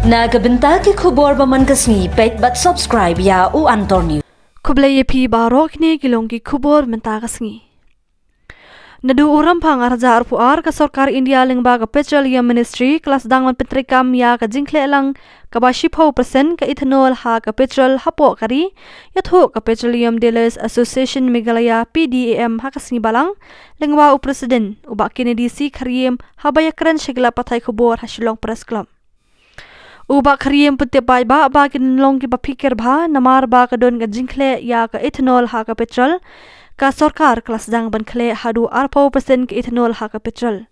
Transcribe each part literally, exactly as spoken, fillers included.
Na ka bynta ki khubor ba man ka sngi, peit bad subscribe ïa u Antor News. Khublei ïa phi baroh, kine ki long ki khubor mynta ka sngi. Naduh u Rymphang arhajar arphew ar, ka sorkar India lyngba ka Petroleum Ministry ka la sdang ban pyntreikam ïa ka jingkhleh lang kaba shiphew percent ka ethanol ha ka petrol hapoh ka ri, ïathuh ka Petroleum Dealers Association Meghalaya, P D A M, ha ka sngi Balang, lyngba u President, u Bah Kennedy C Khariem, haba ïakren sha ki lad pathai khubor ha Shillong Press Club. U Bah Khariem pyntip paidbah ba kin long kiba phikir bha namar ba ka don ka jingkhleh ïa ka ethanol ha ka petrol. Ka sorkar ka la sdang ban khleh haduh arphew percent ka ethanol ha ka petrol.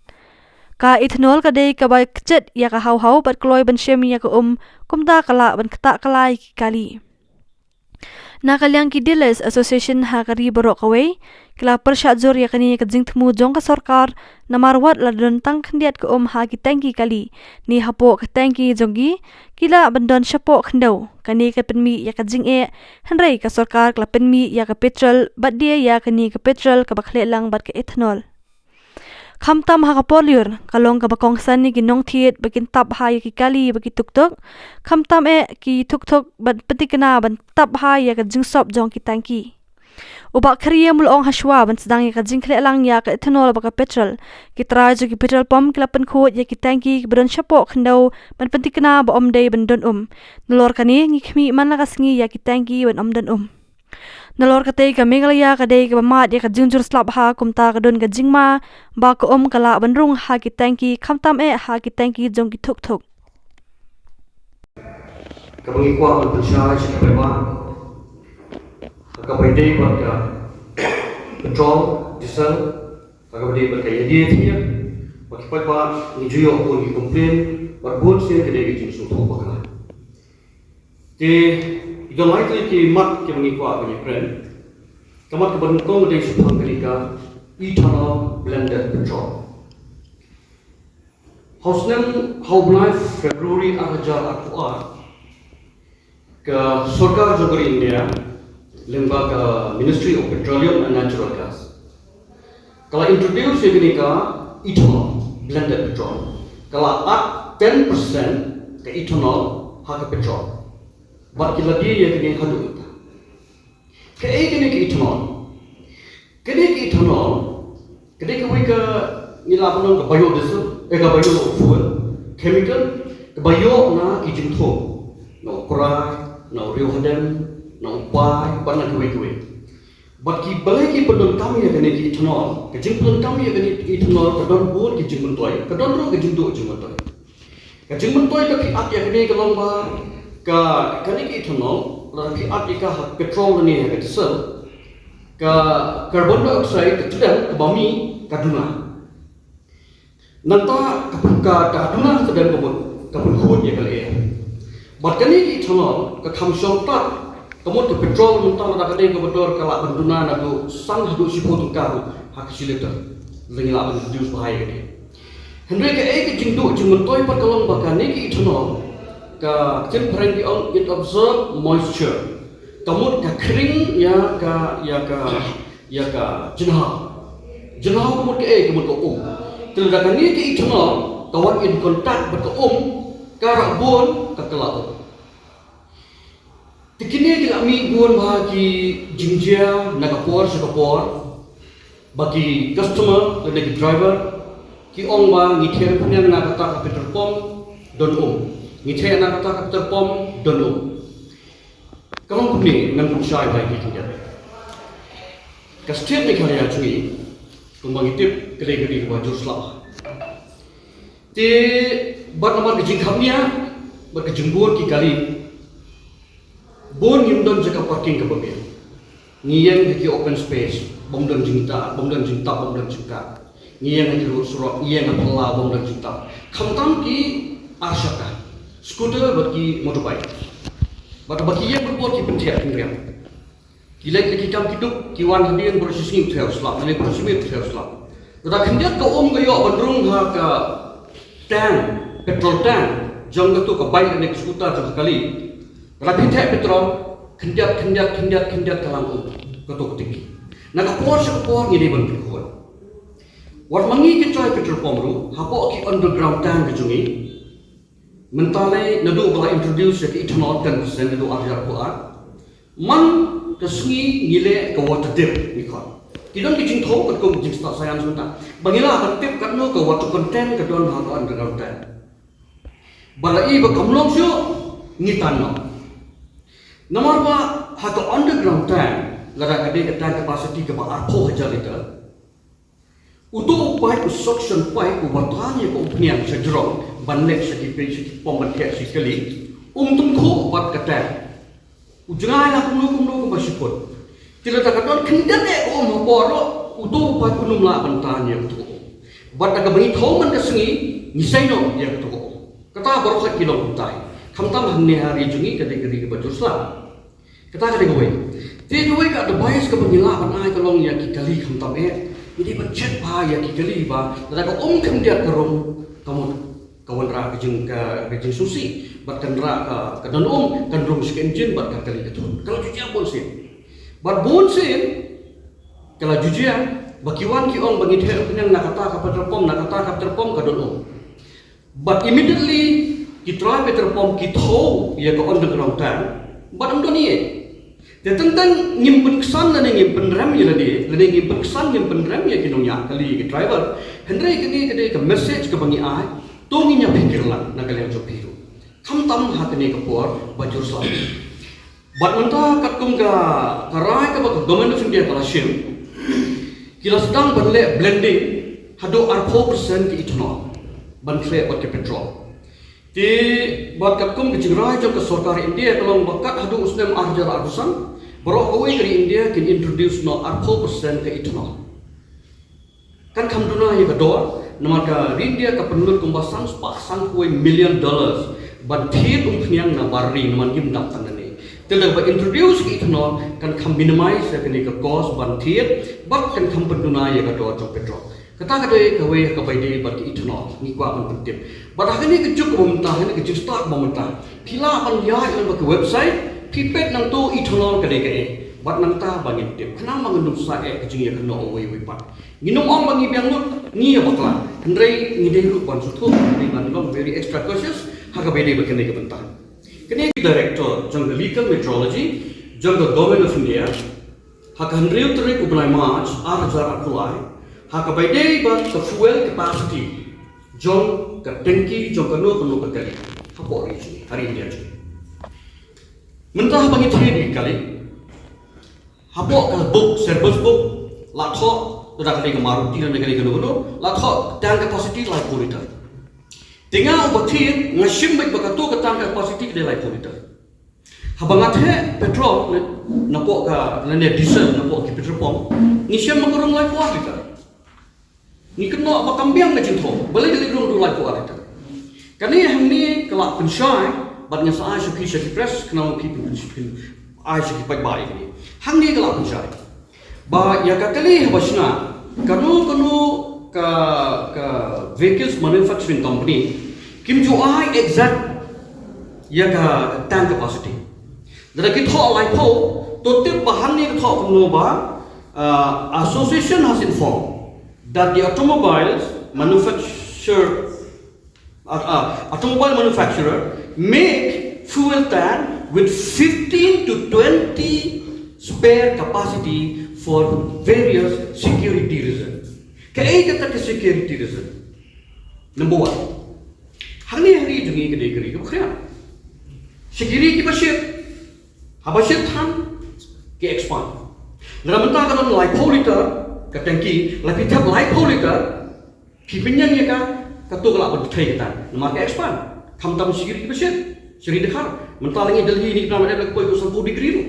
Ka ethanol ka dei kaba kjit ïa ka haw haw bad kloi ban shim ïa ka um, kumta ka lah ban ktah kylla ïa ki kali. Na ka liang ki Dealers Association ha ka ri baroh kawei, ki la pyrshah jur ïa kane ka jingthmu jong ka sorkar, namar wat la don tang khyndiat ka um ha ki tangki kali, ne hapoh ka tangki jong ki, ki lah ban don shapoh khyndew. Kane ka pynmih ïa ka jingeh, hynrei ka sorkar ka la pynmih ïa ka petrol, bad die ïa kane ka petrol kaba khleh lang bad ka ethanol. Khamtam ha ka por lyiur, ka long kaba kongsan ïa ki nongthied ba kin tap bha ïa ki kali bad ki tuk tuk. Khamtam eh ki tuk tuk ban pyntikna ban tap bha ïa ka jingsop jong ki tangki. U Bah Khariem u la ong hashwa ban sdang ïa ka jingkhleh lang ïa ka ethanol bad ka petrol, ki trai jong ki petrol pump ki la pynkhuid ïa ki tangki kiba don shapoh khyndew ban pyntikna ba ym dei ban don um. Nalor kane ngi khmih man la ka sngi ïa ki tangki ban ym don um. Nalor katei ka Meghalaya ka dei kaba mad ïa ka jingjur slap bha, kumta ka don ka jingma ba ka um ka lah ban rung ha ki tangki, khamtam eh ha ki tangki jong ki tuk tuk. Kaba ngi kwah ban pynshai sha ka paidbah, ha kaba ïadei bad ka petrol, diesel, ha kaba ïadei bad ka ïadie thiah, ba ki paidbah ngi ju ïoh bun ki complain, bad bun sien ka dei ka jingsngewthuh bakla. Te i don lai tylli ki mat kiba ngi kwah ban ïakren. Ka mat kaba nyngkong ka dei shaphang kane ka ethanol blended petrol. Ha u snem, ha u bnai February arhajar arphew ar, ka sorkar jong ka ri India lyngba ka Ministry of Petroleum and Natural Gas ka la introduce ïa kane ka ethanol blended petrol. Ka la add ten percent ka ethanol ha ka petrol. Bad ki la die ïa kane haduh mynta. Kaei kane ka ethanol? Kane ka ethanol ka dei kawei ka, ngi lah ban ong ka biodiesel, eh, ka biofuel, chemical, kaba ïoh na ki jingthung, na u krai, na u riewhadem, na u pai, bad na kiwei kiwei. Bad ki, balei ki pyndonkam ïa kane ka ethanol? Ka jingpyndonkam ïa kane ka ethanol ka don bun ki jingmyntoi, ka don ruh ka jingduh jingmyntoi. Ka jingmyntoi ka phi add ïa kane ka long ba ka, kane ka ethanol, lada phi add ïa ka ha petrol ne ha ka diesel, ka carbon dioxide ka tdem kaba mih ka duna. Nangta ka pyn-, ka, ka duna ka tdem ka mut ka pynkhuid ïa ka lyer. Bad kane ka ethanol ka kham shong pat ka mut ka petrol, mynta lada ka dei kaba dor ka lah ban duna naduh san haduh shiphew tyngka ruh ha ka shi litre. Lada ngi lah ban reduce bha ïa kane. Hynrei kaei ka jingduh jingmyntoi pat ka long ba kane ka ethanol, ka ktien phareng ki ong it absorb moisture. Ka mut ka khring ïa ka, ïa ka, ïa ka jinghaw. Jinghaw ka mut kaei? Ka mut ka um. Te lada kane ka ethanol ka wan in contact bad ka um, ka rah bun ka kylla um. Te kine ki la mih bun bha ki jingjia na ka por sha ka por, ba ki customer lane ki driver ki ong ba ngi theh pynïang na kata ka petrol pump, don um. Ngi theh na kata ka petrol pump, don um. Ka long kumne, ngan pynshai bha ïa ki khyndiat. Ka state Meghalaya jong ngi, kumba ngi tip, ka dei ka ri kaba jur slap. Te bad namar ka jingkhapngiah bad ka jingbun ki kali, bun ngim don jaka parking kaba biang. Ngi ïeng ha ki open space bym don jingtap, bym don jingtap, bym don jingkah. Ngi ïeng ha ki road surok, ngi ïeng ha phyllaw bym don jingtap. Khamtam ki arshaka, scooter bad ki motorbike. Bad ba ki ïeng bad bor ki pyntheh pynriam. Ki leit na ki kam ki duk, ki wan hadien baroh shi sngi u theh u slap, lane baroh shi miet u theh u slap. Lada khyndiat ka um ka ïoh ban rung ha ka tank, petrol tank jong kato ka bike lane ka scooter jong ka kali, lada phi theh petrol, khyndiat, khyndiat, khyndiat, khyndiat ka lang um kato ka tangki. Na ka por sha ka por ngi dei ban pynkhuid. Wat ma ngi ki trai petrol pump ruh, hapoh ki underground tank ka jong ngi, Mynta lei naduh ba la introduce ïa ka ethanol ten percent naduh ar hajar arphew ar. Man ka sngi ngi leh ka water dip ngi khot. Ki don ki jingthaw katkum jingstad science mynta. Ba ngi lah ban tip katno ka water content ka don ha ka underground tank. Ba la i ba kam long shuh ngi tan noh. Namar ba ha ka underground tank lada ka dei ka tank capacity kaba arphew hajar liter. Uto u pipe, u suction pipe uba tan ïa ka umphniang sha jrong ban leh sha ki pei sha ki pom ban theh sha ki kali. Um tyngkhuh bad ka tank. U jngai la kumno kumno kumba shiput. Te lada ka don khyndiat eh ka um ha por ruh, uto u pipe un ym lah ban tan ïa kato ka um. Bad da kaba ngi thaw man ka sngi ngi sei noh ïa kato ka um. Kata baroh ki long kumtai. Khamtam hangne ha ri jong ngi ka dei ka ri kaba jur slap. Kata ka dei kawei. Te kawei ka advice kaba ngi lah ban ai ka long ïa ki kali khamtam eh. Ngi dei ban check bha ïa ki kali ba lada ka um khyndiat ka rung ka mut ka wanrah ka jing, ka, ka jingsngewsih bad kan rah ka, ka don um, kan rung sha ka engine bad ka kali ka thut. Ka la ju jia bun sien. Bad bun sien ka la ju jia ba ki wan ki ong ba ngi theh umphniang na kata ka petrol pump, na kata ka petrol pump ka don um. But immediately ki try petrol pump ki thaw ïa ka underground tank, bad ym don ei. Te teng teng ngim pynksan lane ngim pynrem ïa lade, lane ngim pynksan ngim pynrem ïa ki nongñiah kali, ki driver. Hynrei kane ka dei ka message kaba ngi ai, to ngin ïa pyrkhat lang na ka liang jong phi ruh. Khamtam ha kane ka por ba jur slap. Bad mynta katkum ka, ka rai kaba ka Government of India ka la shim, ki la sdang ban leh blending haduh arphew percent ka ethanol ban khleh bad ka petrol. Te bad katkum ka jingrai jong ka sorkar India ka long ba kat haduh u snem ar hajar arphew san, baroh kawei ka ri India kin introduce noh arphew percent ka ethanol. Kan kham duna ïa ka dor, namar ka ri India ka pynlut kumba san spah san kawei million dollars ban thied umphniang na bar ri, namar ngim dap tang nangne. Te lada ba introduce ka ethanol kan kham minimize ïa kane ka cost ban thied, bad kan kham pynduna ïa ka dor jong petrol. Kata ka dei kawei ha kaba ïadei bad ka ethanol ngi kwah ban pyntip. Bad ha kane ka juk ba mynta, ha kane ka jingstad ba mynta, phi lah ban ïaid lang bad ka website, phi peit nangto ethanol ka dei kaei. Bad nangta ba ngin tip. Khnang ba ngin ym sa eh ka jingïakynnoh uwei uwei pat. Ngin ym ong ba ngi biang lut, ngi ïa bakla. Hynrei ngi dei ruh ban sngewthuh, ngi dei ban long very extra cautious ha kaba ïadei bad kane ka bynta. Kane ka director jong ka Legal Metrology jong ka Government of India, ha ka hynriew tarik u bnai March ar hajar arphew lai, ha kaba ïadei bad ka fuel capacity jong ka tanki jong kano kano ka kali hapoh ri jong ngi, ha ri India jong ngi. Mynta haba ngi thied ïa ki kali hapoh ka book, service book, la thoh, lada ka dei ka Maruti lane ka dei kano kano, la thoh tank capacity laiphew liter. Te nga uba thied nga shim beit ba kato ka tank capacity ka dei laiphew liter. Haba nga theh petrol na, napoh ka, lane diesel napoh ki petrol pump, ngi shem ba ka rung laiphew ar liter. Ngi kynnoh ba kam biang ka jingthaw, balei ka leit rung haduh laiphew ar liter. Kane hangne ka lah pynshai, bad ngan sa ai sha phi sha ki press, khnang ba phi pyn, pyn, ai sha ki paidbah ïa kane. Hangne ka lah pynshai ba ïa ka kali haba shna, kano kano ka, ka vehicles manufacturing company kim ju ai exact ïa ka tank capacity. Lada ki thoh laiphew, to tip ba hangne ka thoh kumno ba, uh, association has informed that the automobiles manufacturer, uh, uh, automobile manufacturer make fuel tank with fifteen to twenty spare capacity for various security reasons. Kaei kata ka security reason? Number one. Hangne ha ri jong ngi ka dei ka ri kaba khriat. Sha ki ri kiba shit, haba shit than ki expand. Lada mynta ka don laiphew liter ka tanki, la phi thep laiphew liter, phi pynïeng ïa ka, kato ka lah ban pynthei kata. Namar ka expand. Khamtam sha ki ri kiba shit, sha ri Dkhar. Mynta la ngi Delhi ni ka dang la dep la ka poi ka sanphew degree ruh.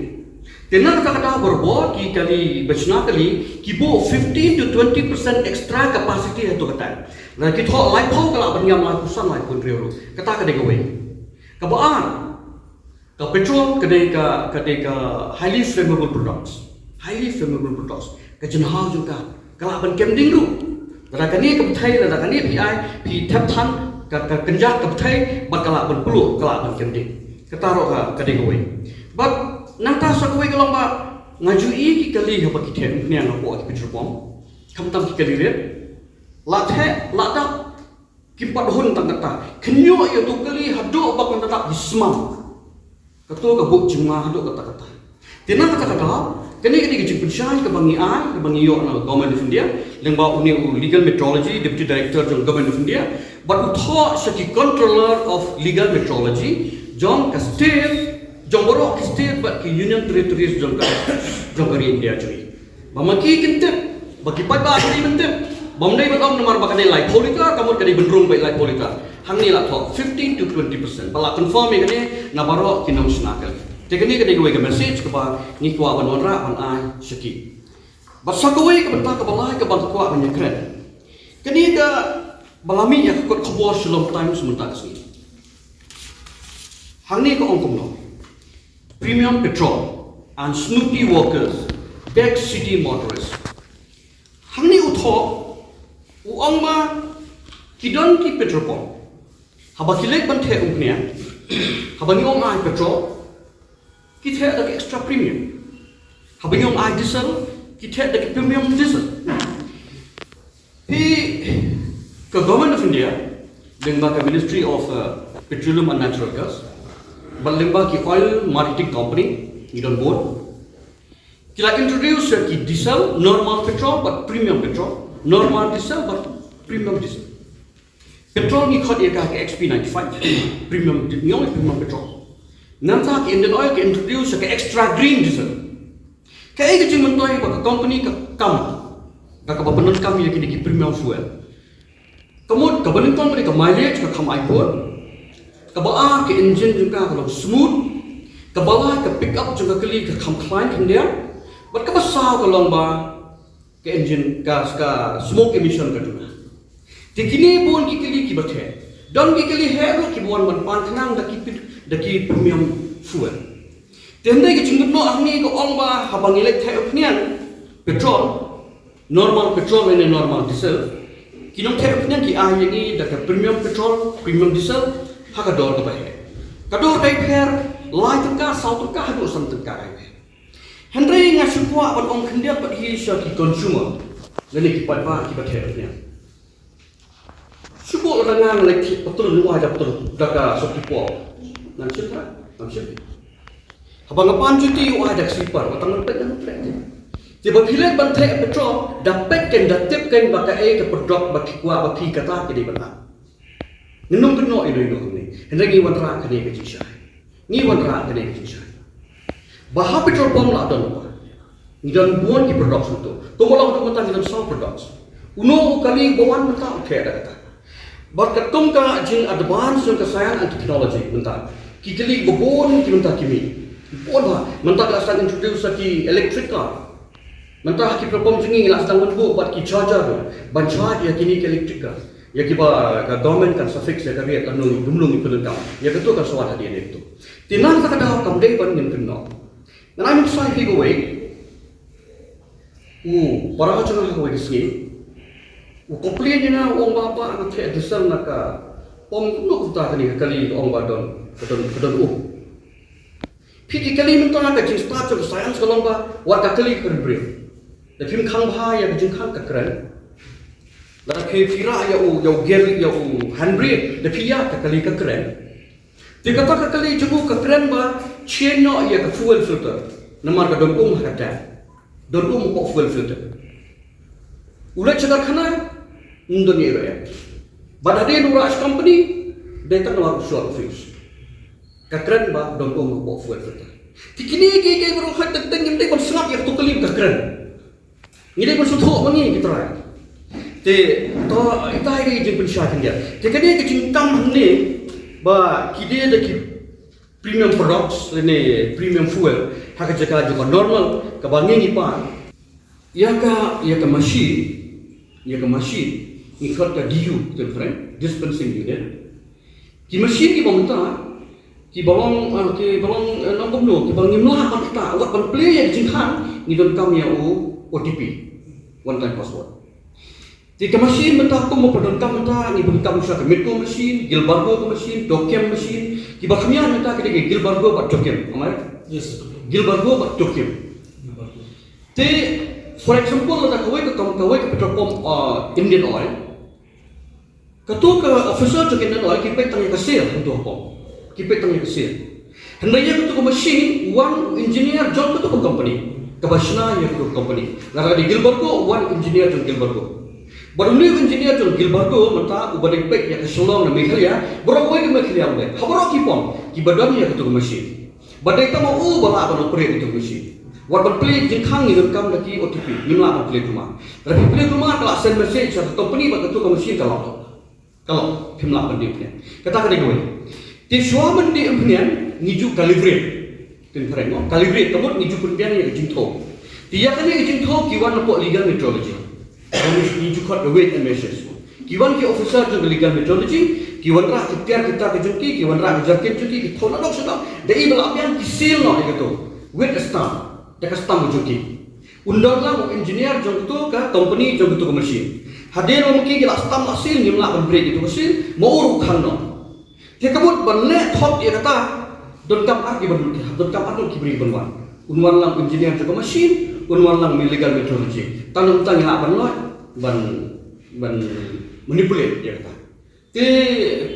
Te na kata ka daw barabor ki kali ba shna kali ki buh fifteen to twenty percent extra capacity ha kato ka tank. Lada ki thoh laiphew ka lah ban ïam laiphew san laiphew hynriew ruh. Kata ka dei kawei. Kaba ar, ka petrol ka dei ka, ka dei ka highly flammable products. Highly flammable products. Ka jinghaw jong ka ka lah ban kem ding ruh. Lada kane ka bthei, lada kane phi ai, phi thep than, ka, ka kynjat ka bthei, bad ka lah ban pluh, ka lah ban kem ding. Kata ruh ka, ka dei kawei. Bad nangta sa kawei ka long ba nga ju i ki kali haba ki theh umphniang hapoh ki petrol pump. Khamtam ki kali rit. La theh, la dap. Kim pat hun tang kata. Kynnoh ïa uto u kali haduh ba kan kata ki smam. Kato ka buh jingma haduh katta katta. Te na kata ka daw, kane ka dei ka jingpynshai kaba ngi ai, kaba ngi ïoh na Government of India, lyngba une u Legal Metrology, Deputy Director jong Government of India, bad u thoh sha ki Controller of Legal Metrology jong ka state, jong baroh ki state bad ki Union Territories jong ka, jong ka ri India jong ngi. Ba ma ki kin tip, ba ki paidbah ki dei ban tip. Bym dei ban ong namar ba ka dei laiphew litar, ka mut ka dei ban rung beit laiphew litar. Hangne la thoh fifteen to twenty percent. Ba la confirm ïa kane na baroh ki nongshna kali. Te kane ka dei kawei ka message kaba ngi kwah ban wanrah ban ai sha ki. Bad sa kawei ka bynta kaba lai kaba nga kwah ban ïakren. Kane kaba la mih ïa ka kot khubor Shillong Times mynta ka sngi. Hangne ka ong kumno. Premium petrol and snooty workers, beg city motorists. Hangne u thoh, u ong ba ki don ki petrol pump. Haba ki leit ban theh umphniang, haba ngi ong ai petrol, ki theh da ka extra premium. Haba ngi ong ai diesel, ki theh da ka premium diesel. Phi, ka Government of India, lyngba ka Ministry of uh, Petroleum and Natural Gas, bad lyngba ki oil marketing company, ngi don bun. Ki la introduce ïa ki diesel, normal petrol bad premium petrol, normal diesel bad premium diesel. Petrol ngi khot ïa ka ka X P ninety-five, premium di-, ngi ong premium petrol. Nangta ki Indian Oil ki introduce ïa ka extra green diesel. Kaei ka jingmyntoi ba ka company ka kam da kaba pyndonkam ïa kine ki premium fuel? Ka mut kaba nyngkong ka dei ka mileage, ka kham ai bun. Kaba ar, ka engine jong ka ka long smooth. Kaba lai, ka pick up jong ka kali ka kham khlaiñ khyndiat. Bad kaba saw ka long ba ka engine, ka, ka smoke emission ka duna. Te kine bun ki kali kiba theh. Don ki kali heh ruh kiba wan ban pan khnang da ki pit-, da ki premium fuel. Te hynrei ka jingmut noh hangne ka ong ba haba ngi leit theh umphniang petrol, normal petrol lane normal diesel, ki nongtheh umphniang ki ai ïa ngi da ka premium petrol, premium diesel, ha ka dor kaba heh. Ka dor ka pher lai tyngka, saw tyngka haduh san tyngka ka pher. Hynrei nga shu kwah ban ong khyndiat pat hi sha ki consumer lane ki paidbah kiba theh umphniang. Shu buh lada nga leit theh petrol, u ai da petrol da ka sopti por. Ngan shim ha, ngan shim. Haba nga pan juti, u ai da ka slipper, wat tang ban peit, ngan peit. Te ba phi leit ban theh petrol, da peit kein, da tip kein ba kaei ka product ba phi kwah, ba phi kata ka dei ban ai. Ngin ym kynnoh ïa ino ino hangne. Hynrei ngi wanrah kane ka jingshai. Ngi wanrah kane ka jingshai. Ba ha petrol pump la don ba ngi don bun ki products mynta. Kumba long mynta ngi don saw products. Uno u kali ba wan mynta u theh da kata. Bad katkum ka jing advance jong ka science and technology mynta, ki kali ba bun ki mynta ki mih. Bun ba mynta ki la start introduce ki electric car. Mynta ha ki petrol pump jong ngi la sdang ban buh bad ki charger ruh ban charge ïa kine ki electric car. Ïa kiba ka government kan sa fix ïa ka rate lano ngi kumno ngi pyndonkam. Ïa kato kan sa wan hadien ïa kato. Te na kata ka daw kam dei ban ngin kynnoh. Ngan ai mynsiem ïa phi kawei. U para jong nga ha kawei ka sngi u complain ïa nga, u ong ba, ba nga theh diesel na ka pump, kumno kumta kane ka kali, ka ong ba don, ka don, ka don um. Phi, ki kali mynta ka jingstad jong ka science ka long ba wat ka kali ka kren briew. Da phim khang bha ïa ka jingkhang ka kren. Lada phi, phi rah ïa u, ïa u gear, ïa u handbrake, da phi ïa ka kali ka kren. Te kata ka kali jong u ka kren ba change noh ïa ka fuel filter. Namar ka don um ha ka tank. Don um hapoh fuel filter. U leit sha karkhana, ym don ei ruh ei. Bad hadien u rah sha company, dei tang namar u short fuse. Ka kren ba don um hapoh fuel filter. Te kine kiei kiei baroh, hooid, teng teng ngim dei ban sngap ïa kato ka kali ka kren. Ngi dei ban sngewthuh ma ngi ki trai. Te to, ita hi ka jingpynshai khyndiat. Te kane ka jingkam hangne ba ki dei da ki premium products lane premium fuel ha ka jaka jong ka normal kaba ngi ngi pan. Ïa ka, ïa ka machine, ïa ka machine ngi khot ka D U, te phreng, dispensing unit. Ki machine kiba mynta, kiba long, ah, kiba long, eh, nongkynnoh, kiba ngim lah ban kata, wat ban plie ïa ka jingkhang, ngi donkam ïa u O T P, one time password. Te ka machine mynta kumba pyndonkam mynta, ngi pyndonkam sha ka Mitco machine, Gilbargo ka machine, Dochem machine, kiba kham ïa mynta ki dei ka Gilbargo bad Dochem, am I right? Yes, sir. Gilbargo bad Dochem. Gilbargo. Te, for example, lada kawei ka kam-, kawei ka petrol pump, ah, Indian Oil, Kato ka officer jong ka Indian Oil ki peit tang ïa ka sale hangto ha pom. Ki peit tang ïa ka sale. Hynrei ïa kato ka machine wan u engineer jong kato ka company, kaba shna ïa kato ka company. Lada ka dei Gilbargo, wan engineer jong Gilbargo. Bad une u engineer jong Gilbargo mynta uba dei peit ïa ka Shillong na Meghalaya, baroh kawei ka Meghalaya u dei. Ha baroh ki pom kiba don ïa kato ka machine. Bad dei tang ma u ba lah ban operate ïa kato ka machine. Wat ban plie jingkhang ngi donkam da ki O T P, ngim lah ban plie kulmar. Lada phi plie kulmar ka lah send message sha ka company ba kato ka machine ka lah. Ka lah, phim lah ban dih umphniang. Kata ka dei kawei. Te shuwa ban dih umphniang ngi ju calibrate. Pynphrang mo, calibrate ka mut ngi ju pynbiang ïa ka jingthew. Te ïa kane ka jingthew ki wan napoh legal metrology. Ngi ju khot ka weight and measures. Ki wan ki officer jong ka legal metrology, ki wanrah ki tiar ki tar ka jong ki, ki wanrah ka jerkin jong ki, ki thew nadong shadong. Da i ba lah biang ki seal noh ïa kato. With a stamp. Da ka stamp ka jong ki. Un don lang u engineer jong kato ka company jong kato ka machine. Hadien ba ma ki ki lah stamp lah seal ngim lah ban break ïa kato ka seal, ma u ruh u khang noh. Te ka mut ban leh thok ïa kata, donkam ar ki ban lut, donkam ar ki briew ban wan. Un wan lang engineer jong ka machine, un wan lang mi legal metrology. Tang namar tang ngi lah ban leh, ban, ban manipulate ïa kata. Te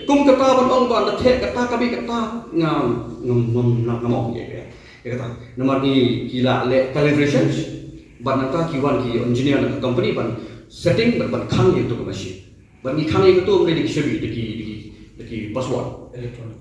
kum kata ban ong ba da theh kata ka bih kata nga, nga, nga, nga, nga mong ïa, ïa kata. Namar ngi ki la leh calibrations, bad nangta ki wan ki engineer na ka company ban setting, ban, ban khang ïa kato ka machine. Bad ngi khang ïa kato ym dei da ki shabi, da ki, da ki, da ki password. Electronic.